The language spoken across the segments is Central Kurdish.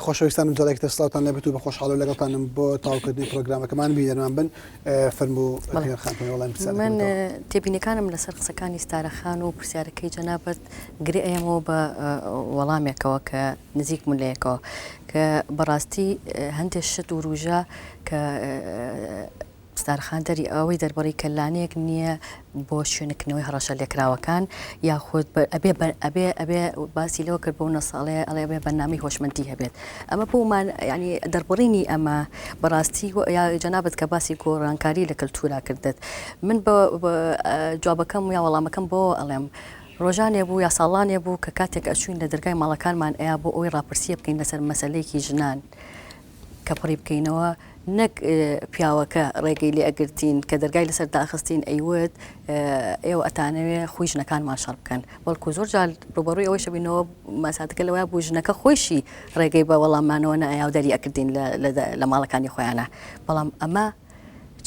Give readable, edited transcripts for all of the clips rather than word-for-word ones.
خۆشەویستانم جارێکی تر سڵاوتان لێبێت و بە خۆشحاڵەوە لەگەڵتانم بۆ تەواوکردنی پرۆگرامەکەمان بینەرمان بن فەرموو بەڵێ. خان تۆ وەڵامی پرسیارەکە من بدەوە. تێبینیەکانم لەسەر قسەکانی ستارە خان و پرسیارەکەی جەنابت گرێ ئەیەمەوە بە وەڵامێکەوە کە نزیک بوون لە یەکەوە کە بەڕاستی هەندێک شت وروژا کە ستار خان دەری ئەوەی دەربڕی کە لانەیەک نییە بۆ شوێنکردنەوەی هەڕەشە لێکراوەکان یاخود ئەبێ ئەبێ ئەبێ باسی لەوە کرد بەو نەساڵەیە ئەڵێ ئەبێ بەرنامەی هۆشمەندی هەبێت ئەمە بۆمان ینی دەربڕینی ئەمە بەڕاستی یا جەنابەت کە باسی گۆڕانکاری لە کەلتورا کردت من بە جوابەکەم یا وەڵامەکەم بۆ ئەڵێم ڕۆژانێ بوو یا ساڵانێ بوو کە کاتێک ئەچوین لە دەرگای ماڵەکانمان ئەیا بۆ ئەوەی ڕاپرسیە بکەین لەسەر مەسەلەیەکی ژنان کە پڕی بکەینەوە نەک پیاوەکە ڕێگەی لێ ئەگرتین کە دەرگای لەسەر داخستین ئەیوت ئێوە ئەتانەوێ خۆی ژنەکانمان شەڕ بکەن بەڵکو زۆر جار ڕوبەڕووی ئەوەی شەبینەوە ماساتەکە لەوە بوو ژنەکە خۆیشی ڕێگەی بە وەڵامانەوە نەئەیا و دەری ئەکردین لە ماڵەکانی خۆیانە بەڵام ئەمە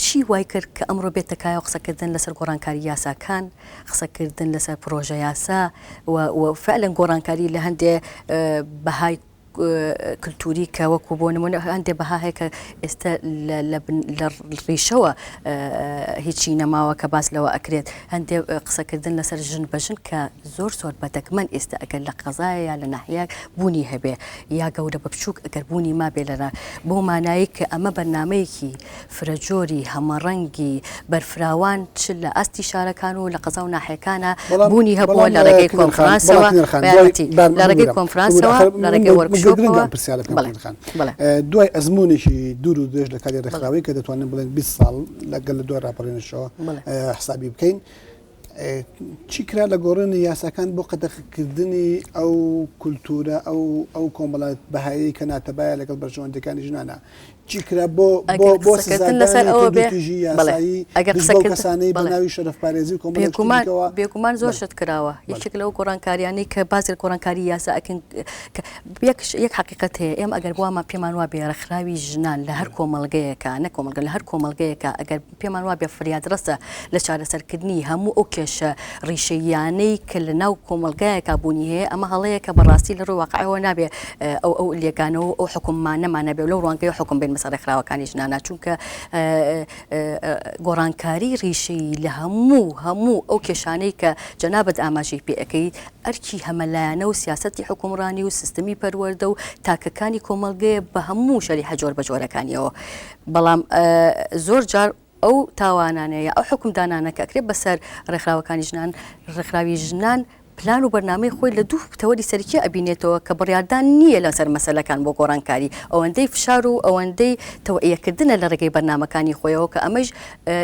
چی وای کرد کە ئەمڕۆ بێتە کایەوە قسەکردن لەسەر گۆڕانکاری یاساکان قسەکردن لەسەر پرۆژە یاسا و فعلا گۆڕانکاری لە هەندێ بەهای کلتوری کە وەکو بۆ نمونە هەندێ بەها هەیە کە ئێستا لە ڕیشەوە هیچی نەماوە کە باس لەوە ئەکرێت هەندێ قسەکردن لەسەر ژن بە ژن کە زۆر زۆر بە دەگمەن ئێستا ئەگەر لە قەزایە یا لە ناحیەک بوونی هەبێ یا گەورە بە بچووک ئەگەر بوونی مابێ لەرە بۆ مانایی کە ئەمە بەرنمەیەکی فرەجۆری هەمەڕەنگی بەرفراوان چ لە ئاستی شارەکان و لە قەزا و ناحیەکانا بوونی هەبووە لە ڕێگەی کۆنفرانسەوە لە ڕێگەی کۆنفرانسەوە لە ڕێگەی وۆرکشۆپەوە دوای ئەزموونێکی دوور و درێژ لە کاری ڕێکخراوەی کە دەتوانین بڵێن 20 ساڵ لەگەل لە دوای ڕاپەڕینەشەوە حسابی بکەین چی کرا لە گۆڕینی یاساکان بۆ قەدەخەکردنی ئەو کولتوورە ئەو ئەو کۆمەڵە بەهایەی کە ناتەبایە لەگەڵ بەرژەوەندیەکانی ژنانە چی کرا بۆ بۆ ئەگەر بۆ قسەکردن لەسەر سزادانی ئەوە بێ توندوتیژی بەڵێ یاسایی ئەگەر دژ بەو قسەکردن کەسانەی بە بەڵێ ناوی شەرەفپارێزی و کۆمەڵێک شتی بێگومان دیکەوە بێگومان زۆر بەڵێ شت کراوە بەڵێ یەکێک لەو گۆڕانکاریانەی کە باس لە گۆڕانکاری یاسا ئەکەن کە یەک یەک حەقیقەت هەیە ئێمە ئەگەر وامان پێمان وابێ ڕێکخراوی ژنان لە هەر کۆمەڵگەیەکا نەک کۆمەڵگە لە هەر کۆمەڵگەیەکا ئەگەر پێمان وابێ فریادڕەسە لە چارەسەرکردنی هەموو ئەو کێشە ڕیشەییانەی کە لە ناو کۆمەڵگایەکا بوونی هەیە، ئەمە هەڵەیە کە بەڕاستی لە ڕووی واقعەوە نابێ ئەو ئەو لێکانەوە و ئەو حوکممانەمان هەبێ و لەو ڕوانگەیەوە حوکم بێن بەسەر ڕێکخراوەکانی ژنانا چونکە گۆڕانکاری ڕیشەیی لە هەموو هەموو ئەو کێشانەی کە جەنابت ئاماژەی پێ ئەکەی ئەرکی هەمەلایەنە و سیاسەتی حوکمڕانی و سیستمی پەروەردە و تاکەکانی کۆمەڵگەیە بە هەموو شەریحە جۆربەجۆرەکانیەوە. بەڵام زۆر جار ئەو تاوانانە یا ئەو حوکمدانانە کە ئەکرێت بەسەر ڕێکخراوەکانی ژنان، ڕێکخراوی ژنان پلان و بەرنامەی خۆی لە دوو تەوەری سەرەکی ئەبینێتەوە کە بڕیاردان نییە لەسەر مەسەلەکان بۆ گۆڕانکاری ئەوەندەی فشار و ئەوەندەی تەوعیەکردنە لە ڕێگەی بەرنامەکانی خۆیەوە کە ئەمەیش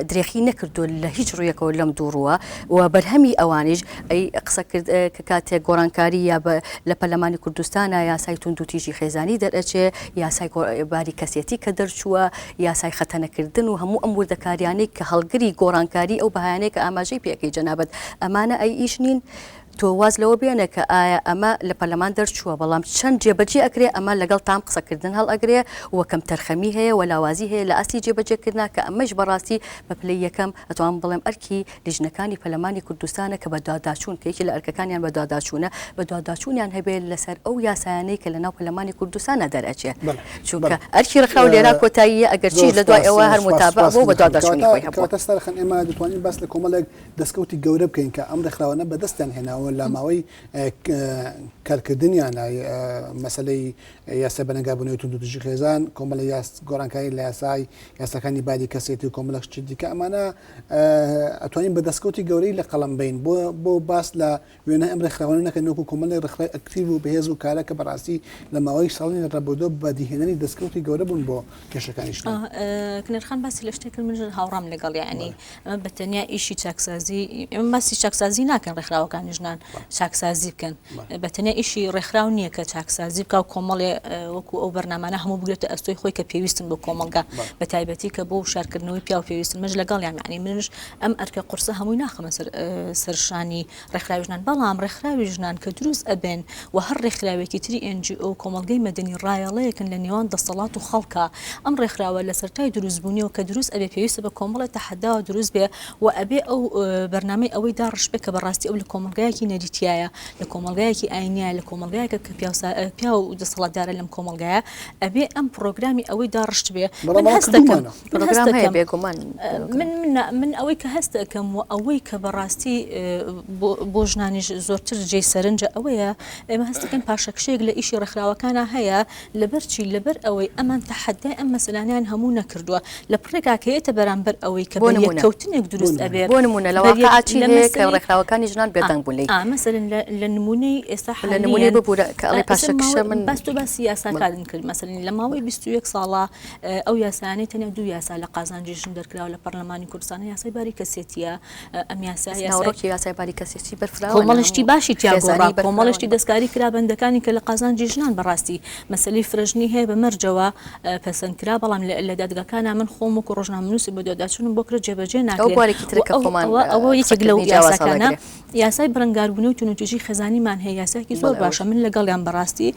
درێخی نەکردووە لە هیچ ڕوویەکەوە لەم دوو ڕووە و بەرهەمی ئەوانیش ئەی قسە کرد کە کاتێک گۆڕانکاری یا بە لە پەرلەمانی کوردستانا یاسای توندوتیژی خێزانی دەرئەچێ یاسای باری کەسێتی کە دەرچووە یاسای خەتەنەکردن و هەموو ئەم وردەکاریانەی کە هەڵگری گۆڕانکاری ئەو بەهایانەی کە ئاماژەی پێ ئەکەی جەنابت ئەمانە ئەی ئیش نین؟ تۆ واز لەوە بێنە کە ئایا ئەمە لە پەرلەمان دەرچووە بەڵام چەند جێبەجێ ئەکرێ ئەمە لەگەڵ تام قسەکردن هەڵئەگرێ و کەمتەرخەمی هەیە و لاوازی هەیە لە ئاستی جێبەجێکردنا کە ئەمەیش بەڕاستی بە پلەی یەکەم ئەتوانم بڵێم ئەرکی لیژنەکانی پەرلەمانی کوردستانە کە بەدواداچوون کە یەکێ لە ئەرکەکانیان بەدواداچوونە بەدواداچوونیان هەبێ لەسەر ئەو یاسایانەی کە لەناو پەرلەمانی کوردستانا دەرئەچێ چونکە ئەرکی ڕێکخراو لێرە کۆتاییە ئەگەرچیش لە دوای ئەوە هەر موتابع بووە و بەدواداچوونی خۆی هەبووە. کەواتە ستارە خان ئێمە دەتوانین باس لە کۆمەڵێک دەستکەوتی گەورە بکەین کە ئەم ڕێکخراوانە بەدەستیان هێناوە لە ماوەی کارکردنیان مەسەلەی یاسای بەرەنگاربوونەوەی توندوتیژی خێزان، کۆمەڵە یاس گۆڕانکاری لە یاسای یاساکانی باری کەسێتی و کۆمەڵێک شتی دیکە ئەمانە ئەتوانین بە دەستکەوتی گەورەی لە قەڵەم بین بۆ بۆ باس لە وێنای ئەم ڕێکخراوانە نەکەن وەکو کۆمەڵێک ڕێکخراوی ئەکتیڤ و بەهێز و کارە کە بەڕاستی لە ماوەی ساڵانی ڕابردووە بەدیهێنەری دەستکەوتی گەورە بوون بۆ کێشەکانی ژنان. کنێرخان باسی لە شتێک کرد من هاوڕام لەگەڵ یعنی ئەمە بە تەنیا ئیشی چاکسازی ئێمە باسی چاکسازی ناکەن ڕێکخراوەکانی ژنان چاکسازی بکەن بە تەنیا ئیشی ڕێکخراو نییە کە چاکسازی بکە و کۆمەڵێ وەکو ئەو بەرنامانە هەموو بگرێتە ئەستۆی خۆی کە پێویستن بۆ کۆمەڵگا بە تایبەتی کە بۆ شارکردنەوەی پیاو پێویستن منش لەگەڵیان یعنی منش ئەم ئەرکە قورسە هەمووی ناخەمە سەر سەرشانی ڕێکخراوی ژنان، بەڵام ڕێکخراوی ژنان کە دروست ئەبن و هەر ڕێکخراوێکی تری NGO و کۆمەڵگەی مەدەنی ڕایەڵەیەکن لە نێوان دەسەڵات و خەڵکا، ئەم ڕێکخراوە لە سەرتای دروستبوونیەوە کە دروست ئەبێ پێویستە بە کۆمەڵێ تەحەداوە دروست بێ و ئەبێ ئەو بەرنامەی ئەوەی داڕشتبێ کە بەڕاستی ئەو لە کۆمەڵگایەکی نەریتیایە، لە کۆمەڵگایەکی ئاینیایە. دنیایە لە کۆمەڵگایەکە کە پیاو پیاو دەسەڵاتدارە لەم کۆمەڵگایە ئەبێ ئەم پرۆگرامی ئەوەی داڕشت بێ من هەست دەکەم من هەست دەکەم بێگومان من من من ئەوەی کە هەست دەکەم و ئەوەی کە بەڕاستی بۆ ژنانیش زۆرتر جێی سەرنجە ئەوەیە ئێمە هەست دەکەین پاشەکشەیەک لە ئیشی ڕێکخراوەکانا هەیە لەبەر چی؟ لەبەر ئەوەی ئەمان تەحەدای ئەم مەسەلانەیان هەموو نەکردووە. لە پڕێکا کە یەتە بەرامبەر ئەوەی کە بۆ نموونە. بەریەککەوتنێک دروست ئەبێ، بۆ نموونە لە بەریەک واقعا چی لە هەیە کە مەسەلەی ڕێکخراوەکانی ژنان ئا بێدەنگ بوون لێی؟ ئا مەسەلەن لە لە نموونەی ئێستا لە نموونەی حالیەن ببوورە کە ئا ئەڵێی ئێستا پاشەکشە ماوەی من باس تۆ باسی یاساکانت کرد مەسەلەن لە ماوەی 21 ساڵا ئەو یاسایانەی تەنیا دوو یاسا لە قازانجی ژن دەرکراوە لە پەرلەمانی کوردستان یاسای باری کەسێتییە ئەم یاسا بەس یاسای ناوەڕۆکی یاسای باری کەسێتی بەرفراوانە کۆمەڵی شتی هەموو باشی تیا گۆڕا خێزانی کۆمەڵی شتی بەرفراوانە. دەستکاری کرا بەندەکانی کە لە قازانجی ژنان بەڕاستی مەسەلەی فرەژنی هەیە بە مەرجەوە پەسەند کرا بەڵام لە دادگاکانا من خۆم وەکو ڕۆژنامەنووسی بەدواداچوونم بۆ کرا جێبەجێ ئەو ناکرێن بوارێکی و ترە کە ئەو خۆمان ئەوە ئەوە یەکێک لەو قسەکردنی جیاواز یاساکانە هەڵئەگرێ. یاسای بەرەنگاربوونەوەی توندوتیژی خێزانیمان هەیە یاسایەکی زۆر بەڵێ ئەوەش. باشە من لەگەڵیان بەڕاستی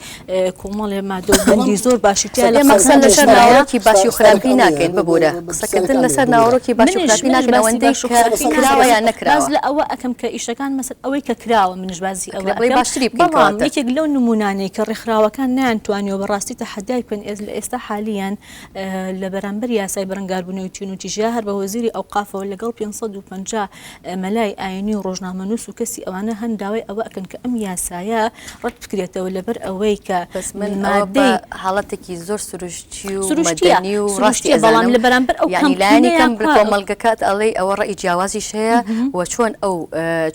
کۆمەڵێ مادە و بەڵام بەندی زۆر باشی تیا لە ئێمە قسە قازانجی لەسەر ژنانە ناوەڕۆکی باشی و ستارەکە خراپی ئەوەیە ناکەین ببورە پرسیارەکە قسەکردن ئەوەیە لەسەر ببورە ناوەڕۆکی باشی و منیش خراپی منیش ناکەین باسی ئەوەندەی باش و کە خراپی کراوە ناکەم یان باس نەکراوە لە ئەوە ئەکەم کە ئیشەکان مەسەل ئەوەی کە کراوە منیش باسی ئەوە ئەکرێ بڵێی ئەکەم باشتری بکەین بەڵام کەواتە. یەکێک لەو نموونانەی کە ڕێکخراوەکان نەیانتوانیوە بەڕاستی تەحەدای بکەن ئێس لە ئێستا حالیەن لە بەرامبەر یاسای بەرەنگاربوونەوەی توندوتیژیا هەر بە وەزیری ئەوقافەوە لەگەڵ 550 مەلای ئاینی و ڕۆژنامەنووس و کەسی ئەوانە هەن داوای ئەوە ئەکەن کە ئەم یاسایە ڕەت بکرێتەوە لەبەر ئەوەی کە بەس من ئەوە بە مادەی حاڵەتێکی زۆر سروشتی و سروشتیە مەدەنی و ڕاستی سروشتیە بەڵام ئەزانم لە بەرامبەر ئەو یانی لایەنی کەمپینەیە کەم لە کوا کۆمەڵگەکەت ئەڵێی ئەوە ڕەئی جیاوازیش هەیە و چۆن ئەو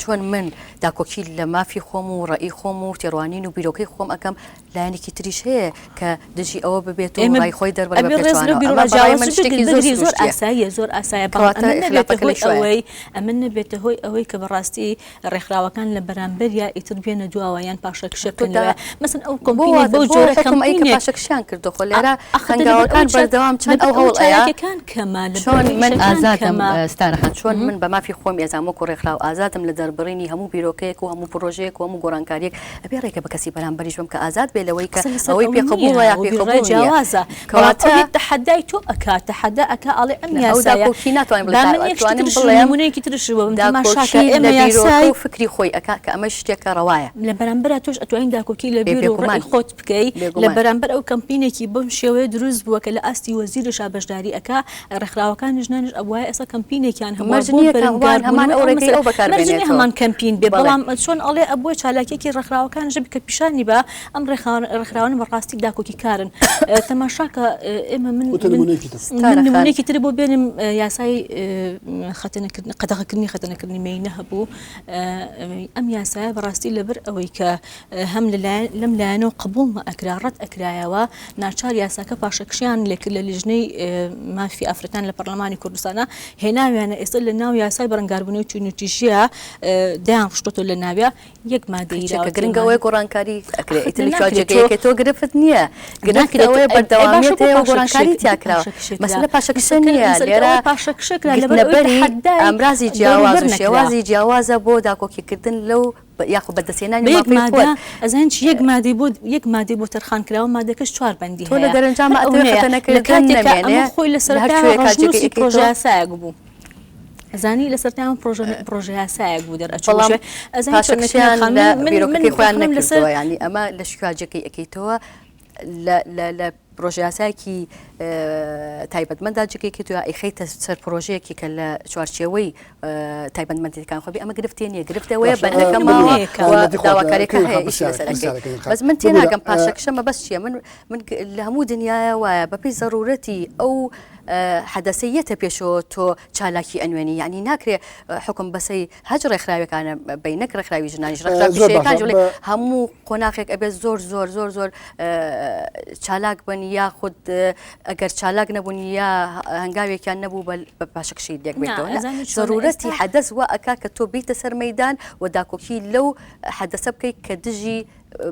چۆن من داکۆکی لە مافی خۆم و ڕەئی خۆم و تێڕوانین و بیرۆکەی خۆم ئەکەم لایەنێکی تریش هەیە کە دژی ئەوە ببێت و ئێمە ڕای خۆی دەربڕێ بە ئەبێ ڕێز لەو پێچەوانەوە. بیرو ئەمە ڕا بە ڕای من جیاوازیش شتێکی بگرین زۆر بگری زۆر سروشتییە. ئاساییە زۆر ئاسایە بەڵام کەواتە ئەمە نەبێتە ئیخلافەکە هۆی لە کوێیە؟ ئەوەی ئەمە نەبێتە هۆی ئەوەی کە بەڕاستی ڕێکخراوەکان لە بەرامبەریا ئیتر بێنە دواوە یان پاشەکشە تۆ بکەن دا لەوەیە مەسەن ئەو بۆ کۆمپینێک وا بەو بۆ جۆرە حوکم ئەی کە کەمپینێک پاشەکشەیان کردووە خۆ ئا لێرە ئاخر دە لەبەر هەنگاوەکان ئەوەی چا بەردەوام چەند لەبەر ئەو ئەوەی هەوڵ ئەیا چالاکیەکان کەمە لەبەر چۆن ئەوەی من ئیشەکان ئازادم کەمە ستارە خان چۆن من بە مافی خۆم ئێزام وەکوو ڕێکخراو ئازادم لە دەربڕینی هەموو بیرۆکەیەک و هەموو پڕۆژەیەک و هەموو گۆڕانکارییەک ئەبێ ڕێگە بە کەسی بەرامبەریش بەم کە ئازاد بێ لەوەی کە قسە لەسەر ئەوەی ئەوە پێ نییە قبوڵە یا ئەوە پێ بیرڕای قبوڵ نییە جیاوازە بەڵام کەواتە ئەو یەک تەحەدای تۆ ئەکا تەحەدا ئەکا ئەڵێ ئەم نا ئەو یاسایە داکۆکی ناتوانین بڵێ با تا من یەک شتی ئەتوانم ترش بڵێم نموونەیەکی ترش بۆ بم تەماشاکە داکۆکی ئێمە لە بیرۆکە یاسای و فکری خۆی ئەکا کە ئەمەش شتێکە ڕەوایە. لە بەرامبەرا تۆش ئەتوانی داکۆکی لە بێ بیر و ڕەئی بێگومان خۆت بکەی لە بێگومان. بەرامبەر ئەو کەمپینێکی بەم شێوەیە دروست بووە کە لە ئاستی وەزیرشا بەشداری ئەکا ڕێکخراوەکانی ژنانیش ئەبوایە ئێستا کەمپینێکیان هەبوایە مەرج بۆ نییە کە هەمان هەمان بەرەنگاربوونەوەی ئەو ئەو ڕێگەی مەسەلە ئەو بەکار مەرج نییە بێنێتەوە هەمان کەمپین بێ بەڵێ. بەڵام چۆن ئەڵێ ئەبوایە چالاکیەکی ڕێکخراوەکانیش هەبێ کە پیشانی با ئەم ڕێکخراوانە بە ڕاستی داکۆکیکارن تەماشاکە ئێمە من وتە نمونەیەکی تر من نمونەیەکی تر بۆ بێنم یاسای خەتەنەکردن قەدەغەکردنی خەتەنەکردنی مێینە هەبوو ئەم یاسایە بەڕاستی لەبەر ئەوەی کە هەم لەلایەن لەم لایەنەوە قبوڵ نەئەکرا ڕەت ئەکرایەوە ناچار یاساکە پاشەکشیان لێکرد لە لیژنەی مافی ئافرەتان لە پەرلەمانی کوردستانە هێناویانە ئێستا لە ناو یاسای بەرەنگاربوونەوەی توندوتیژیە دایان ڕشتۆتەوە لە ناویا یەک مادەی کە گرنگ ئەوەیە گۆڕانکاری ئەکرێ ئیتر لە جێگەیەکە تۆ گرفت نییە گرنگ ئەوەیە بەردەوامیت هەیە و گۆڕانکاری تیا کراوە مەسەلە پاشەکشە نییە لێرە پاشەکشە کرا گرتنەبەری ئامرازی جیاواز و شێوازی جیاوازە بۆ داکۆکیکردن لەو یاخود بەدەستهێنانی بە یەک مافی مادە خۆت. ئەزانی چی یەک مادەی بۆ یەک مادەی بۆ تەرخان کراوە مادەکەش چوار بەندی تۆ لە هەیە دەرەنجاما هەر ئەتەوێ ئەونەیە لە خەتەنەکردن کاتێکا نەمێنێ ئەمە خۆی لە لە هەر سەرەتایەوە کوێیەکا جێگەی ڕەشنووسی ئەکەی تۆ پرۆژەیاسایەک بوو ئەزانی لە سەرەتایەوە پرۆژە پرۆژەیاسایەک بوو دەرئەچوو بەڵام شوێ ئەزانی چۆن پاشەکشەیان خان لە من من من بیرۆکەکەی خۆیان ڕەخنەم لەسەر نەکردووە یانی ئەمە لە شوێ جێگەی ئەکەیتەوە لە لە لە پرۆژەیاسایەکی تایبەتمەندا جێگەی کردووە ئەیخەیتە سەر پرۆژەیەکی کە لە چوارچێوەی تایبەتمەندیەکان خۆ بێ ئەمە گرفتێ نییە گرفتەوەیە بەندەکە ماوە داواکاریەکە هەیە ئیشی لەسەر ئەکەی بەس من تێناگەم پاشەکشە مەبەست چییە من من لە هەموو دنیاە وایە بەپێی زەرورەتی ئەو حەدەسەی یەتە پێشەوە تۆ چالاکی ئەنوێنی یعنی ناکرێ حکم بەسەی هەج ڕێکخراوەکانە بەی نەک ڕێکخراوی ژنانیش ڕێکخراوی پیشەیەکان جوڵێ هەموو قۆناخێک ئەبێت زۆر زۆر زۆر زۆر چالاک بن یاخود ئەگەر چالاک نەبوون یا هەنگاوێکیان نەبوو بە پاشەکشەی لێک بێتەوە زەرورەتی حەدەس وا ئەکا کە تۆ بیتە سەر مەیدان و داکۆکی لەو حەدەسە بکەیت کە دژی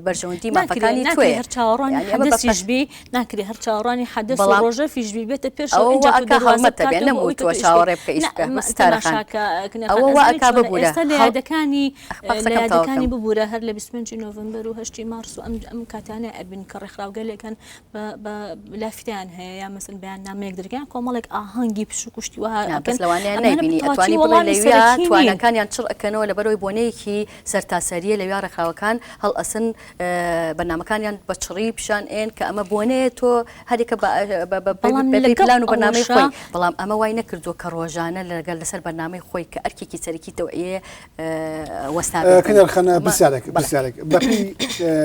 بەرژەوەندی مافەکانی تۆیە. هەر چاوەڕوانی حەدەسیش بی ناکرێ هەر چاوەڕوانی حەدەس و ڕۆژەفیش بی بێتە پێشەوە ئەوە ئینجا وا تۆ ئەکا دەروازە هەڵمەتە بێ بکاتەوە بۆ ئەوەی کە نەموتووە تۆ ئیش بکەی چاوەڕێ بکە ئیش نا بکە ستارە خان تەماشاکە کنە خان ئەوە وا ئەزانی ئەکا چۆنە ببورە ئێستا لە هەڵ یادەکانی با لە قسەکەم تەواو یادەکانی کەم. ببورە هەر لە 25 نۆڤەمبەر و هەشتی مارس و ئەم ئەم کاتانە ئەبن کە ڕێکخراوگەلێک هەن بە بە لافیتەیان هەیە یا مەسەن بەیاننامەیەک دەرکەن کۆمەڵێک ئاهەنگی پشوو کوشتی وەها نا ئەکەن بەس لەوانەیە ئەمانە بە نەیبینی تەواوەتی ئەتوانی بڵێ وەڵامی لەویا سەرەکی نین. توانەکانیان چڕ ئەکەنەوە لەبەرئەوەی بۆنەیەکی سەرتاسەرییە لەویا ڕێکخراوەکان هەڵئەسن. بەرنامەکانیان بە چڕی پیشان ئێن کە ئەمە بۆنەیە تۆ هەرێکە بە پلان و بەرنامەی خۆی بەڵام ئەمە وای نەکردووە کە ڕۆژانە لەگەڵ لەسەر بەرنامەی خۆی کە ئەرکێکی سەرەکی تەوعیەیە وەستا بێت. کنار خانە پرسیارێک پرسیارێک بەپێی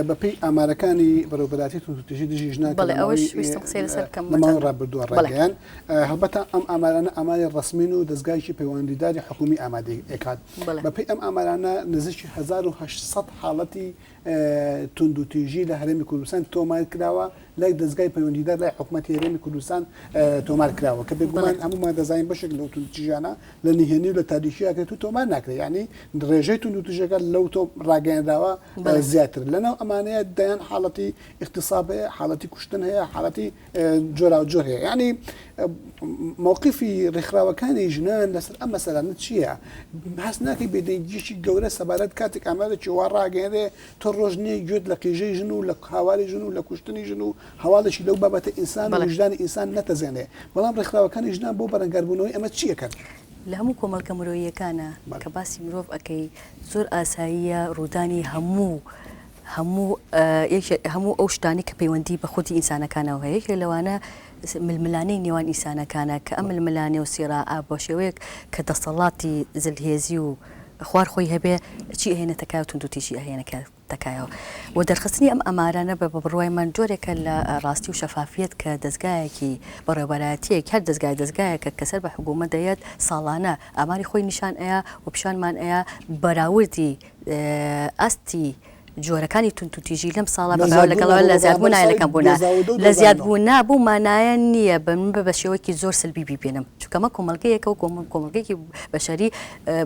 بەپێی ئامارەکانی بەڕێوەبەرایەتی توندوتیژی دژی ژنان کە بەڵێ لە ئەوەش ماوەی ویستم قسەی لەسەر بکەم لە ماوەی مەتەڵ ڕابردووە بەڵێ ڕایگەیاند هەڵبەتە ئەم ئامارانە ئاماری ڕەسمین و دەزگایەکی پەیوەندیداری حکوومی ئامادەی ئەکات بەڵێ. بەپێی ئەم ئامارانە نزیکی 1800 حاڵەتی توندوتیژی لە هەرێمی کوردستان تۆمار کراوە لای دەزگای پەیوەندیدار لای حکومەتی هەرێمی کوردستان تۆمار کراوە کە بێگومان هەموومان دەزانین بەشێک لەو توندوتیژیانە لە نهێنی و لە تاریکی ئەکرێت و تۆمار ناکرێت یعنی ڕێژەی توندوتیژەکە لەو تۆ ڕاگەیەنراوە زیاتر لەناو ئەمانەیە دەیان حاڵەتی اغتصاب هەیە حاڵەتی کوشتن هەیە حاڵەتی جۆراوجۆر هەیە یعنی مەوقیفی ڕێکخراوەکانی ژنان لەسەر ئەم مەسەلانە چییە؟ هەست ناکەی بێدەنگییەکی گەورە سەبارەت کاتێک ئامارێکی وا ڕاگەیەنرێ تۆ ڕۆژ نییە گوێت لە قیژەی ژن و لە هاواری ژن و لە کوشتنی ژن و هەواڵێکی لەو بابەتە ئینسان و ویژدانی ئینسان نەتەزێنێ بەڵام ڕێکخراوەکانی ژنان بۆ بەرەنگاربوونەوەی ئەمە چی ئەکەن؟ لە هەموو کۆمەڵگە مرۆییەکانا کە باسی مرۆڤ ئەکەی زۆر ئاساییە ڕوودانی هەموو هەموو یەکێ هەموو ئەو شتانەی کە پەیوەندی بە خودی ئینسانەکانەوە هەیە یەکێک لەوانە ململانێی نێوان ئینسانەکانە کە ئەم ململانێ و سیراعە بە شێوەیەک کە دەسەڵاتی زلهێزی و خوار خۆی هەبێ چی ئەهێنێتە کایەوە توندوتیژی ئەهێنێتە کایەوە و دەرخستنی ئەم ئامارانە بە بڕوای من جۆرێکە لە ڕاستی و شەفافیەت کە دەزگایەکی بەڕێوەبەرایەتیەک هەر دەزگای دەزگایەکە کە سەر بە حکوومەت دەیەت ساڵانە ئاماری خۆی نیشان ئەیا و پیشانمان ئەیا بەراوردی ئاستی جۆرەکانی توندوتیژی لەم ساڵە بە لەگەڵ لە زیادبوون لە کەمبوونە لە زیادبوونا بەو مانایە نییە بە من بە شێوەیەکی زۆر سلبی بیبینم چونکە ئەمە کۆمەڵگەیەکە و کۆمەڵگەیەکی بەشەری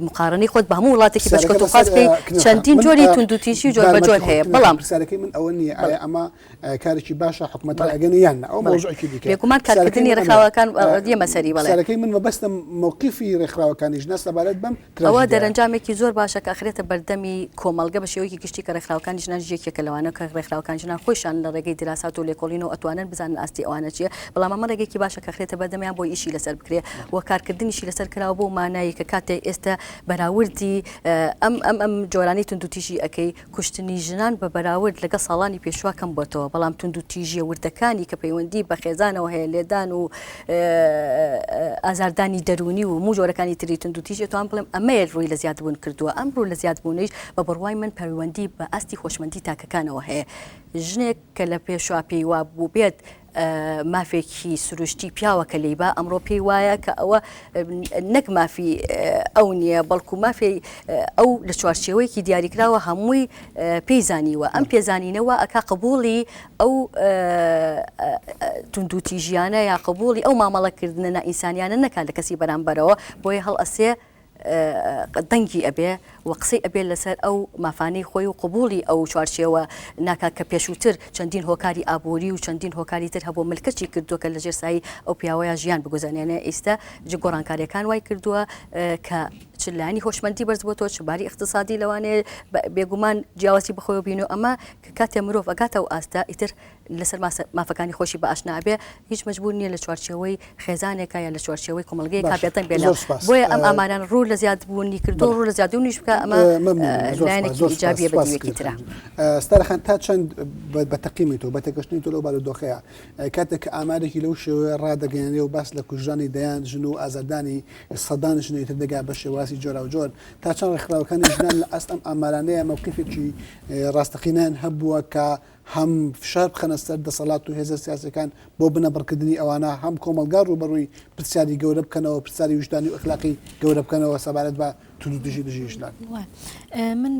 مقارنەی خۆت بە هەموو وڵاتێکی پێشکەوتووخواز بکەی چەندین جۆری توندوتیژی و جۆربەجۆر هەیە بەڵام پرسیارەکەی من ئەوە نییە ئایا ئەمە کارێکی باشە حکومەت ڕایئەگەنێ یان نا ئەوە مەوزوعێکی دیکەیە. بێگومان کارکردنی ڕێکخراوەکان دێمە سەری بەڵێ. پرسیارەکەی من مەبەستم مەوقیفی ڕێکخراوەکانی ژنە سەبارەت بەم تراژیدیایە. ئەوە دەرەنجامێکی زۆر باشە کە ئەخرێتە بەردەمی کۆمەڵگە بە شێوەیەکی گشتی کە ڕێکخراوەکانی ژنانیش یەکێکە لەوانە کە ڕێکخراوەکانی ژنان خۆیشان لە ڕێگەی دیراسات و لێکۆڵینەوە ئەتوانن بزانن ئاستی ئەوانە چییە بەڵام ئەمە ڕێگەیەکی باشە کە ئەخرێتە بەردەمیان بۆی ئیشی لەسەر بکرێ و کارکردنیشی لەسەر کراوە بەو مانایەی کە کاتێ ئێستە بەراوردی ئەم ئەم ئەم جۆرانەی توندوتیژی ئەکەی کوشتنی ژنان بە بەراورد لەگەڵ ساڵانی پێشووە کەم بۆتەوە، بەڵام توندوتیژییە وردەکانی کە پەیوەندی بە خێزانەوە هەیە، لێدان و ئازاردانی دەروونی و هەموو جۆرەکانی تری توندوتیژی، ئەتوانم بڵێم ئەمەیە ڕووی لە زیادبوون کردووە. ئەم ڕوو لە زیادبوونەیش بە بڕوای من پەیوەندی بە ئاستی هۆشمەندی تاکەکانەوە هەیە. ژنێک کە لە پێشووە پێی وابووبێت مافێکی سروشتی پیاوە کە لێی با، ئەمڕۆ پێی وایە کە ئەوە نەک مافی ئەو نییە، بەڵکو مافی ئەو لە چوارچێوەیەکی دیاریکراوە هەمووی پێی زانیوە. ئەم پێزانینە وا ئەکا قبوڵی ئەو توندوتیژیانە یا قبوڵی ئەو مامەڵەکردنە نائینسانیانە نەکات لە کەسی بەرامبەرەوە، بۆیە هەڵئەسێ دەنگی ئەبێ و قسەی ئەبێ لەسەر ئەو مافانەی خۆی و قبوڵی ئەو چوارچێوە ناکات کە پێشووتر چەندین هۆکاری ئابووری و چەندین هۆکاری تر هەبوو ملکەچی کردووە کە لەژێر سایەی ئەو پیاوەیا ژیان بگوزەرێنێ ئیستە گۆڕانکاریەکان وای کردووە کە چ لایەنی هۆشمەندی بەرز بۆتەوە چ باری ئیقتسادی لەوانەیە بێگومان جیاوازی بەخۆیەوە بینی و ئەمە کە کاتێ مرۆڤ ئەگاتە ئەو ئاستە ئیتر لەسەر مافەکانی خۆشی بە ئاشنا ئەبێ هیچ مەجبور نییە لە چوارچێوەی خێزانێکا یا لە چوارچێوەی کۆمەڵگەیەکا بێدەنگ بێ لە بۆیە ئەم ئامارانە ڕوو لە زیادبوونی کردووە ڕوو لە زیادبوونیش بکا ئەمە لایەنێکی ئیجابیە بە دیوێکی ترا. ستارە خان تا چەند بە تەقیمی تۆ بە تێگەشتنی تۆ لەو بارودۆخەیە کاتێک کە ئامارێکی لەو شێوەیە ڕادەگەیەنرێ و باس لە کوژرانی دەیان ژن و ئازاردانی سەدان ژنی تر دەگا بە شێوازی جۆراوجۆر تا چەند ڕێکخراوەکانی ژنان لە ئاست ئەم ئامارانەیە مەوقیفێکی ڕاستەقینەیان هەبووە کە هەم فشار بخەنە سەر دەسەڵات و هێزە سیاسیەکان بۆ بنەبڕکردنی ئەوانە، هەم کۆمەڵگا ڕووبەڕووی پرسیاری گەورە بکەنەوە، پرسیاری ویژدانی و ئەخلاقی گەورە بکەنەوە سەبارەت بە توندوتیژی دژی ژنان. من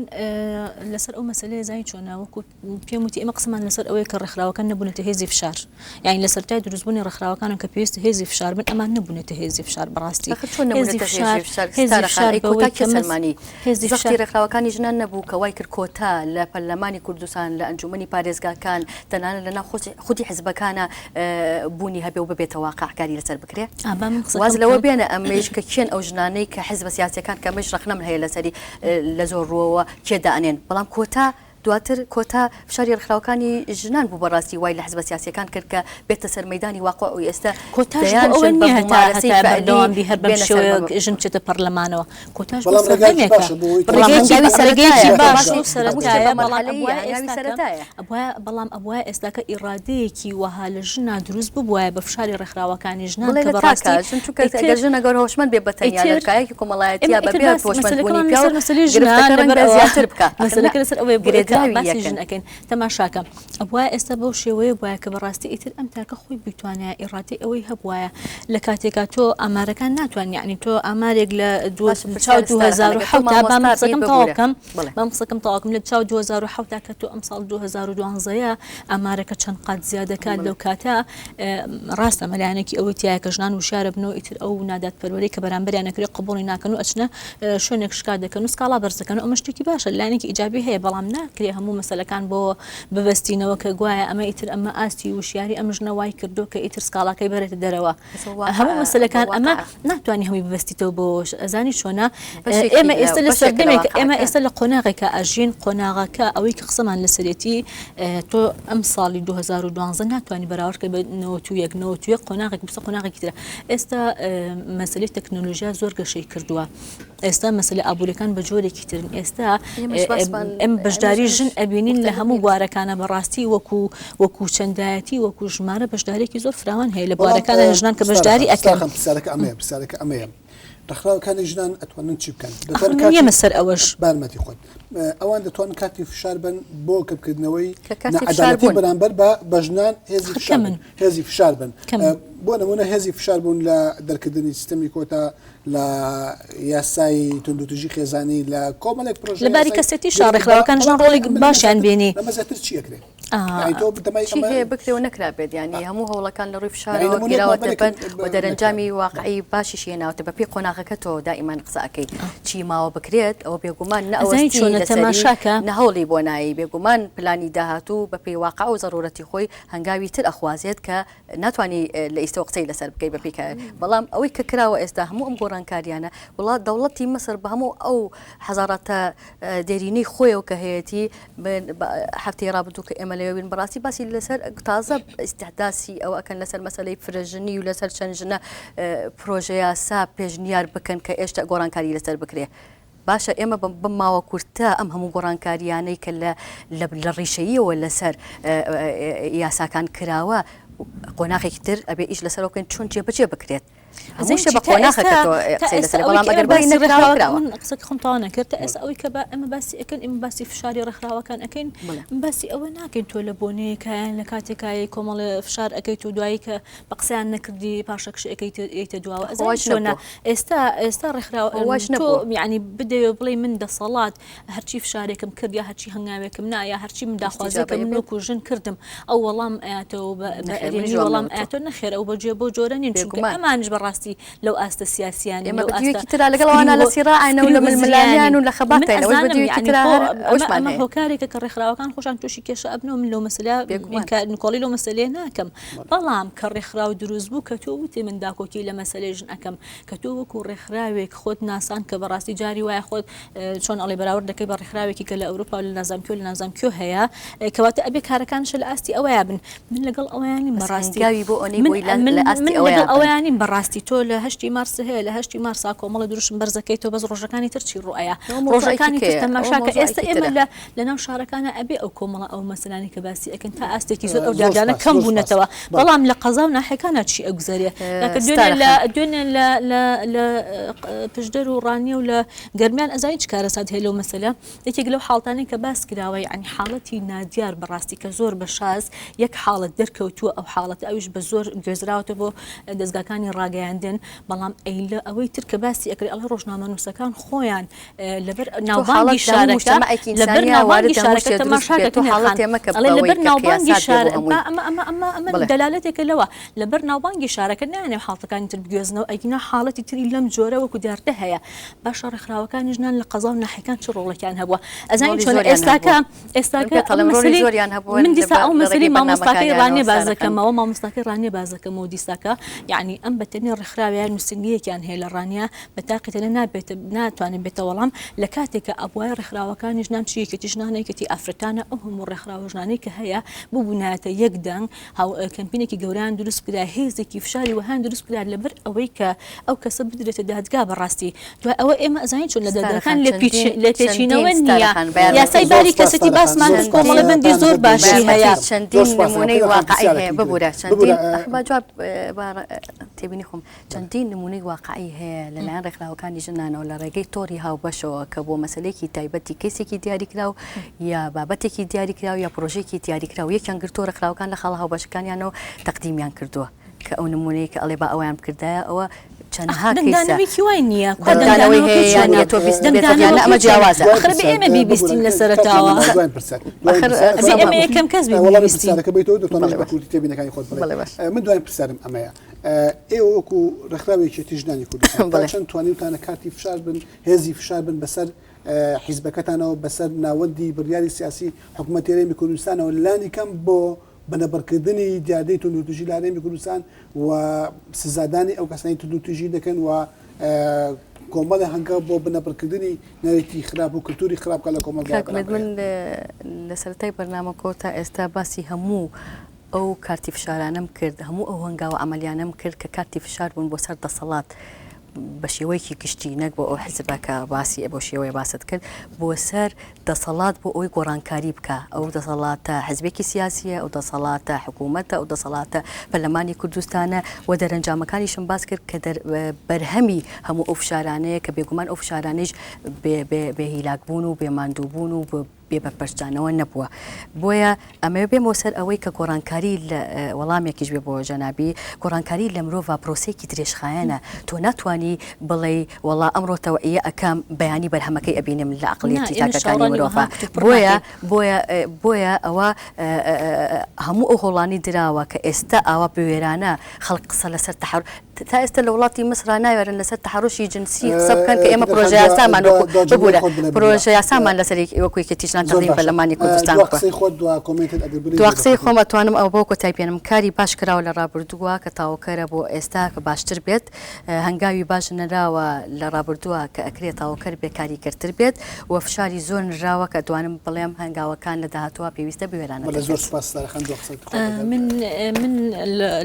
لەسەر ئەو مەسەلەیە زانی چۆنە وەکو پێم وتی ئێمە قسەمان لەسەر ئەوەیە کە ڕێکخراوەکان نەبوونەتە هێزی فشار یانی لە سەرەتای دروستبوونی ڕێکخراوەکانن کە پێویستە هێزی فشار بن ئەمان نەبوونەتە هێزی فشار بەڕاستی ئەخر چۆن نەبوونەتە هێزی فشار ستارە خان ئەی کۆتا کێ سەلمانی هێزی زەختی فشار. ڕێکخراوەکانی ژنان نەبوو کە وای کرد کۆتا لە پەرلەمانی کوردستان، لە ئەنجوومەنی پارێزگاکان، تەنانەت لە ناو خودی حزبەکانا بوونی هەبێ و ببێتە واقع کاری لەسەر بکرێ؟ ئا با من قسەکەم واز لەوە بکەم. بێنە ئەمەیش کە کێن ئەو ژنانەی کە حزبە سیاسیەکان کە ئەمەیش ڕەخنەم هەیە لەسەری لە زۆر ڕووەوە کێ دائەنێن بەڵام کۆتا. دواتر کۆتا فشاری ڕێکخراوەکانی ژنان بوو بەڕاستی وای لە حزبە سیاسیەکان کرد کە بێتە سەر مەیدانی واقع و ئێستا کۆتاش بۆ دەیان ئەوە ژن بە نییە هەتا مومارەسەی هەتا فعلی بەردەوام بی هەر بەم بێنە سەر شێوەیە بە ژن بچێتە پەرلەمانەوە کۆتاش بۆ بەڵام ڕێگایەکی سەردەمێکە باشە بۆ ئەوەی بەڵام ڕێگەیەکی هەنگاوی ڕێگەیەکی سەرەتایە تۆ باش باسی و هەموو شتێ سەرەتایە بە بەڵام مەرحەلەییە ئەبوایە هەنگاوی ئێستاکە سەرەتایە. ئەبوایە بەڵام ئەبوایە ئێستاکە ئیڕادەیەکی وەها لە ژنا دروست ببوایە بە فشاری ڕێکخراوەکانی ژنان بڵێ کە لە بەڕاستی تاکە ژن چونکە ئیتر گەر ژن ئەگەر هۆشمەند بێ بە تەنیا لە ئیتر کایەکی کۆمەڵایەتیە ئێمە بە ئیتر بێ باس هۆشمەند بوونی مەسەلەکەمان پیاو لەسەر مەسەلەی ژنە گرفتەکە لەبەر ڕەنگە ئەوە زیاتر بکا ئەخر نا مەسەلەکە لەسەر ئەوەیە بۆ ئێکە گرێدراوی باسی یەکن. ژن ئەکەین تەماشاکە ئەبوایە ئێستا بەو شێوەیە بوایە کە بەڕاستی ئیتر ئەم تاکە خۆی بیتوانایە ئیڕادەی ئەوەی هەبوایە لە کاتێکا تۆ ئامارەکان ناتوان یعنی تۆ ئامارێک لە دوو باشە چاو پرسیار ستارە خان ئەگەر تۆ 2007 با من مامۆستا بیت قسەکەم تەواو ببورە بکەم بەڵێ. با من قسەکەم تەواو بکەم لە چاو 2007 کە تۆ ئەمساڵ 2012 یە ئامارەکە چەند قات زیاد دەکات لەو کاتە ڕاستە ئەمە لایەنێکی ئەوەی تیایە کە ژنان وشیارە بن و ئیتر ئەو نادادپەروەری کە بەرامبەریان ئەکرێت قبوڵی ناکەن و ئەچنە شوێنێک شکات دەکەن و سکاڵا بەرز دەکەن و ئەمە شتێکی باشە لایەنێکی ئیجابی هەیە بەڵام ناکرێ هەموو مەسەلەکان بۆ ببەستینەوە کە گوایە ئەمە ئیتر ئەمە ئاستی وشیاری ئەم ژنە وای کردو کە ئیتر سکاڵاکەی بەرێتە دەرەوە هەموو مەسەلەکان ئەمە ناتوانانی هەمووی ببەستیتەوە بۆ ئەزانی چۆنە ئێمە ئێستا لە سەردەمێک ئێمە ئێستا لە قۆناغێکە ئەژین قۆناغەکە ئەوەی کە قسەمان لەسەرێتی تۆ ئەم ساڵی 2012 ناتوانانی بەراورد کە بە 91 91 قۆناغێک بسە قۆناغێکی ترە ئێستا مەسلەی تەکنۆلۆژیا زۆر گەشەی کردووە ئێستا مەسلە ئابووریەکان بە جۆرێکی ترن ئێستا ئەم بەشداری ژن ئەبینین لە هەموو بوارەکانە بەڕاستی وەکو وەکو چەندایەتی وەکو ژمارە بەشدارێکی زۆر فراوان هەیە لە بوارەکانە ژنان کە بەشداری ئەکەن. پرسیارەکە ئەمەیە پرسیارەکە ئەمەیە ڕێکخراوەکانی ژنان ئەتوانن چی بکەن؟ دەتوانن کاتی یەمە سەر ئەوەش بارمەتی خۆت ئەوان دەتوانن کارتی فشار بن بۆ کەمکردنەوەی کە کارتی فشار ناعەدالەتی بوون. بەرامبەر بە بە ژنان هێزی فشار بن کەمن. هێزی فشار بن کەمن. بۆ نمونە هێزی فشار بوون لە دەرکردنی سیستەمی کۆتا لە یاسای توندوتیژی خێزانی لە کۆمەڵێک پرۆژە لە باری یاسای کەسێتیشا ڕێکخراوەکان ژنان ڕۆڵی باشیان بینی. لەمە زیاتر چی ئەکرێ؟ یانی تۆ بتەمای چی هەیە بکرێ و نەکرابێت یانی هەموو هەوڵەکان لە ڕووی فشارەوە گیراوەتە بەر و دەرەنجامی واقعی باشیشی هێناوەتە بەپێی قۆناغەکە تۆ دائیمان قسە ئەکەی چی ماوە بکرێت ئەوە بێگومان نە ئەزانی ئەوەستی چۆنە لەسەری تەماشاکە نە هەوڵی بۆ نایەی بێگومان پلانی داهاتوو بەپێی واقع و زەرورەتی خۆی هەنگاوی تر ئەخوازێت کە ناتوانی لە ئیستەوە قسەی لەسەر بکەی بەپێی کە بەڵام ئەوەی کە کراوە ئێستا هەموو ئەم گۆڕانکاریانە وڵات دەوڵەتی مەسر بە هەموو ئەو حەزاراتە دێرینەی خۆیەوە کە هەیەتی هەفتەی ڕابردوو کە ئێمە لەوێ بووین بەڕاستی باسی لەسەر تازە ئیستیحداسی ئەوە ئەکەن لەسەر مەسەلەی فرەژنی و لەسەر چەند ژنە پرۆژە یاسا پێشنیار بکەن کە ئێشتا گۆڕانکاری لەسەر بکرێ باشە ئێمە بەم ماوە کورتە ئەم هەموو گۆڕانکاریانەی کە لە لە ڕیشەییەوە لەسەر یاساکان کراوە قۆناغێکی تر ئەبێ ئیش لەسەر بکەین چۆن جێبەجێ بکرێت هەموو شتێ بە قۆناخە کە تۆ قسەی لەسەر بەڵام ئەگەر بڵێی نەکراوە کراوە. من قسەکە خۆم تەواو نەکرد تا ئێستا ئەوەی کە بە ئێمە باسی ئەکەین ئێمە باسی فشاری ڕێکخراوەکان ئەکەین باسی ئەوە ناکەین تۆ لە بۆنەیەکا یان لە کاتێکا کۆمەڵێ فشار ئەکەیت و دوایی کە بە قسەیان نەکردی پاشەکشە ئەکەیت ئێیتە دواوە ئەزانی چۆنە ئێستا ئێستا ڕێکخراوە تۆ یانی بدەوێ بڵێی من دەسەڵات هەرچی فشارێکم کرد یا هەرچی هەنگاوێکم نا یا هەرچی من داخوازیەکە من وەکو ژن کردم ئەو وەڵام ئەیاتەوە بە ئەرێنی وەڵام ئەیاتەوە نەخێر ئەو بەجێ بۆ جۆرە نین چونکە ئەمانیش بەڕاستی لەو ئاستە سیاسیان ئێمە بە دیوێکی ترا لەگەڵ ئەوانە لە سیڕاعینە و لە ململانێیان و لە خەباتین ئەوەش بە دیوێکی ترا هەر ئەوەشمان ئەمە هۆکارێکە کە ڕێکخراوەکان خۆشان تووشی کێشە ئەبنەوە من لەو مەسەلە نکۆڵی لەو مەسەلەیە ناکەم بەڵام کە ڕێکخراو دروست بوو کە تۆ وتی من داکۆکی لە مەسەلەی ژن ئەکەم کە تۆ وەکو ڕێکخراوێک خۆت ناسان کە بەڕاستی جاری وایە خۆت چۆن ئەڵێ بەراورد دەکەی بە ڕێکخراوێکی کە لە ئەوروپا و لە نازانم کوێ لە نازانم کوێ هەیە کەواتە ئەبێ کارەکانش لە ئاستی ئەوەیا بن من لەگەڵ ئەوەیان نیم بەڕاستی هەنگاوی بۆ ئەوەی من بۆی لە من لە ئاستی من ئەوەیا لەگەڵ بن. ئەوەیان نیم بەڕاستی تۆ لە هەشتی مارس هەیە لە هەشتی مارسا کۆمەڵە دروشم بەرزەکەیتەوە بەس ڕۆژەکانی تر چی ڕوئەیا ئەوە مەوزوعێکی ڕۆژەکانی تر کەیە ئەوە تەماشاکە ئێستا مەوزوعێکی ئێمە ترە. لە لەناو شارەکانا ئەبێ ئەو کۆمەڵە ئەو مەسەلانەی کە باسی ئەکەن تا ئاستێکی زۆر ئەو زۆر دیاردانە سپاس کەم زۆر سپاس بوونەتەوە بەڵێ. بەڵام لە قەزا و ناحیەکانا چی ئەگوزەرێ کاکە دوێنێ ستارە لە خان. دوێنێ لە لە لە پشدەر و ڕانیە و لە گەرمیان ئەزانی چ کارەسات هەیە لەو مەسەلە یەکێک لەو حاڵتانەی کە باس کراوە یەعنی حاڵەتی نادیار بەڕاستی کە زۆر بە شاز یەک حاڵەت دەرکەوتووە ئەو حاڵەتە ئەویش بە زۆر گوێزراوەتە بۆ دەزگاکانی ڕاگەیاندن بەڵام ئەی لە ئەوەی تر کە باسی ئەکرێ ئەڵێ ڕۆژنامەنووسەکان خۆیان لەبەر تۆ حاڵەت ناوبانگی لە هەموو شارەکە مجتەمەعێکی لەبەر ئینسانیا ناوبانگی وارد هەموو شارەکە شتێ دروست تەماشا بێت تۆ دەکەن خان حاڵەتێ مەکە ئەڵێ بەوەی لەبەر کە ناوبانگی قیاسات بێ شار بۆ هەمووی با ئەمە ئەمە ئەمە ئەمە بڵێ. دەلالەتێکە لەوە لەبەر ناوبانگی شارەکە نایانەوێ حاڵتەکانی تر بگوێزنەوە ئەگینا حاڵەتی تری لەم جۆرە وەکو دیاردە هەیە باشە ڕێکخراوەکانی ژنان لە قەزا و ناحیەکان چ ڕۆڵێکیان هەبووە ئەزانی ڕۆڵی چۆنە زۆریان ئێستاکە هەبووە. من ئێستاکە پێت ئەو ئەڵێم ڕۆڵی مەسەلەی زۆریان هەبووە من لە دیسا بە ئەو لە مەسەلەی ڕێگەی مامۆستاکەی بەرنامەکانیانەوە ڕانیە سارە خان. بازەکەمەوە مامۆستاکەی ڕانیە بازەکەمەوە دیساکە یەعنی ئەم بە تەنیا بوونی ڕێکخراوە یان نووسینگەیەکیان هەیە لە ڕانیە بە تاقی تەنیا نابێت ناتوانێت بێتە وەڵام لە کاتێک کە ئەبوایە ڕێکخراوەکانی ژنان چ یەکێتی ژنانە یەکێتی ئافرەتانە ئەو هەموو ڕێکخراوە ژنانەی کە هەیە ببوونایەتە یەک دەنگ هاو کەمپینێکی گەورەیان دروست بکرا هێزێکی فشاری وەهایان دروست بکرا لەبەر ئەوەی کە ئەو کەسە بدرێتە دادگا بەڕاستی دوای ئەوە ئێمە ئەزانین چۆن لە دادگاکان لێپێچینەوە نییە یاسای باری کەسێتی باسمان کرد کۆمەڵە بەندی زۆر باشی هەیە. چەندین نمونەی واقعی هەیە ببورە چەندین با جواب با تێبینی خۆم چەندین نمونەی واقعی هەیە لەلایەن ڕێکخراوەکانی ژنانەوە لە ڕێگەی تۆڕی هاوبەشەوە کە بۆ مەسەلەیەکی تایبەتی کەیسێکی دیاریکراو یا بابەتێکی دیاریکراو یا پرۆژەیەکی دیاریکراو یەکیان گرتووە ڕێکخراوەکان لە خاڵە هاوبەشەکانیانەوە تەقدیمیان کردووە کە ئەو نمونەیە کە ئەڵێ با ئەویان بکردایە ئەوە چەندها کەیسە. دەنگدانەوەیەکی وای نییە کوا دەنگدانەوەی هەیە یان نییە تۆ بیستبێتت یان نا ئەمە جیاوازە. ئەخر ئەبێ ئێمە بیبیستین لە سەرەتاوە. ئەبێ ئێمە یەکەم کەس بین بیبیستین. من دواین پرسیارم ئەمەیە ئێوە وەکو ڕێکخراوی یەکێتی ژنانی کوردستان تا چەند توانیوتانە کارتی فشار بن هێزی فشار بن بەسەر حیزبەکەتانەوە بەسەر ناوەندی بڕیاری سیاسی حکوومەتی هەرێمی کوردستانەوە لانی کەم بۆ بنەبڕکردنی دیاردەی توندوتیژی لە هەرێمی کوردستان و سزادانی ئەو کەسانی توندوتیژی دەکەن و کۆمەڵی هەنگاو بۆ بنەبڕکردنی نەریتی خراپ و کلتوری خراپ کە لە کۆمەڵگا کاک ئومێد من لە سەرەتای بەرنامەکەوە تا ئێستا باسی هەموو ئەو کارتی فشارانەم کرد، هەموو ئەو هەنگاوە عەمەلیانەم کرد کە کارتی فشار بوون بۆ سەر دەسەڵات بە شێوەیەکی گشتی نەک بۆ ئەو حزبە کە باسی بەو شێوەیە باست کرد بۆ سەر دەسەڵات بۆ ئەوەی گۆڕانکاری بکا ئەو دەسەڵاتە حزبێکی سیاسیە ئەو دەسەڵاتە حکوومەتە ئەو دەسەڵاتە پەرلەمانی کوردستانە و دەرەنجامەکانیشم باس کرد کە دەر بەرهەمی هەموو ئەو فشارانەیە کە بێگومان ئەو فشارانەیش بێ بێ بێ هیلاک بوون و بێ ماندوو بوون و بێ بەرپەرچدانەوە نەبووە. بۆیە ئەمەوێ بێمەوە سەر ئەوەی کە گۆڕانکاری لە وەڵامێکیش بێ بۆ جەنابی، گۆڕانکاری لە مرۆڤا پرۆسەیەکی درێژخایەنە، تۆ ناتوانی بڵێی وەڵا ئەمڕۆ تەوعیە ئەکەم بەیانی بەرهەمەکەی ئەبینم لە نا عەقڵیەتی ئێمە تاکەکانی چاوەڕوانی مرۆڤا. وەها کتوپڕ بۆیە ناکەین. بۆیە بۆیە ئەوە هەموو ئەو هۆڵانەی دراوە کە ئێستا ئاوا بوێرانە خەڵک قسە لەسەر تەحەر تا ئێستا لە وڵاتی میسرا ناوێرن لەسەر تەحەروشی جنسی قسە بکەن کە ئێمە پرۆژە یاسامان وەکو ببورە پرۆژە یاسامان لەسەر وەکو یەکێتی ژنان تەقدیم پەرلەمانی کوردستان بکە. دوا قسەی خۆم ئەتوانم ئەوە بۆ کۆتایی بێنم کاری باش کراوە لە ڕابردووە کە تاوکەرە بۆ ئێستا کە باشتر بێت هەنگاوی باش نراوە لە ڕابردووە کە ئەکرێ تاوکەر بێ کاریگەرتر بێت و فشاری زۆر نراوە کە ئەتوانم بڵێم هەنگاوەکان لە داهاتووە پێویستە بوێرانەتر بێت. من من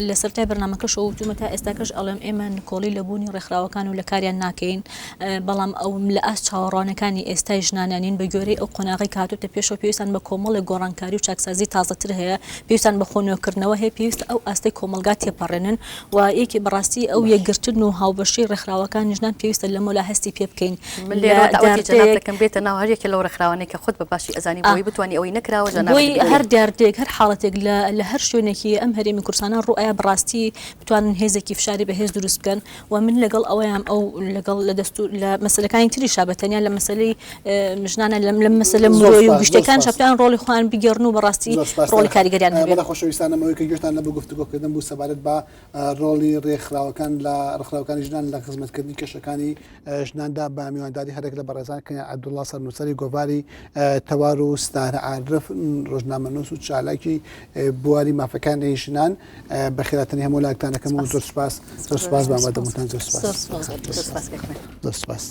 لە سەرەتای بەرنامەکەشەوە وتومە تا ئێستاکەش ئەڵێم ئێمە نکۆڵی لە بوونی ڕێکخراوەکان و لە کاریان ناکەین بەڵام ئەو لە ئاست چاوەڕوانەکانی ئێستای ژنانە نین بە گوێرەی ئەو قۆناغی کە هاتووتە پێشەوە پێویستان بە کۆمەڵێک گۆڕانکاری و چاکسازی تازەتر هەیە پێویستان بە خۆنوێکردنەوە هەیە پێویستە ئەو ئاستەی کۆمەڵگا تێپەڕێنن و یەکێ بەڕاستی ئەو یەکگرتن و هاوبەشی ڕێکخراوەکانی ژنان پێویستە لەمەولا هەستی پێ بکەین. من لێرەوە داوەتی جەنابت دەکەم بێتە ناو هەر یەکێ لەو ڕێکخراوانەی کە خۆت بە باشی ئەزانی بۆی بتوانی ئەوەی نەکراوە جەنابت بۆی هەر دیاردەیەک هەر حاڵەتێک لە لە هەر شوێنێکی ئەم هەرێمی کوردستانە ڕووئەیا بەڕاستی بتوانن هێزێکی فشاری بەهێز دروست بکەن و من لەگەڵ ئەوەیام ئەو لەگەڵ لە دەستور لە مەسەلەکانی تریشا بە تەنیا لە مەسەلەی ژنانە لەم لەم مەسەلە مرۆیی و گشتیەکان شەپیان ڕۆڵی خۆیان بگێڕن و بەڕاستی ڕۆڵی کاریگەریان هەبێت. بەڵێ خۆشەویستانم ئەوەی کە گوێتان لە بۆ گفتوگۆکردن بوو سەبارەت بە ڕۆڵی ڕێکخراوەکان لە ڕێکخراوەکانی ژنان لە خزمەتکردنی کێشەکانی ژناندا بە میوانداری هەرێک لە بەڕێزان کەنیا عەبدوڵڵا سەرنووسەری گۆڤاری تەوار و ستارە عارف ڕۆژنامەنووس و چالاکی بواری مافەکانی ژنان بەخێراتنی هەموو لاکتانەکەم و زۆر سپاس زۆر سپاس بە ئامادەبوونتان زۆر سپاس زۆر سپاس.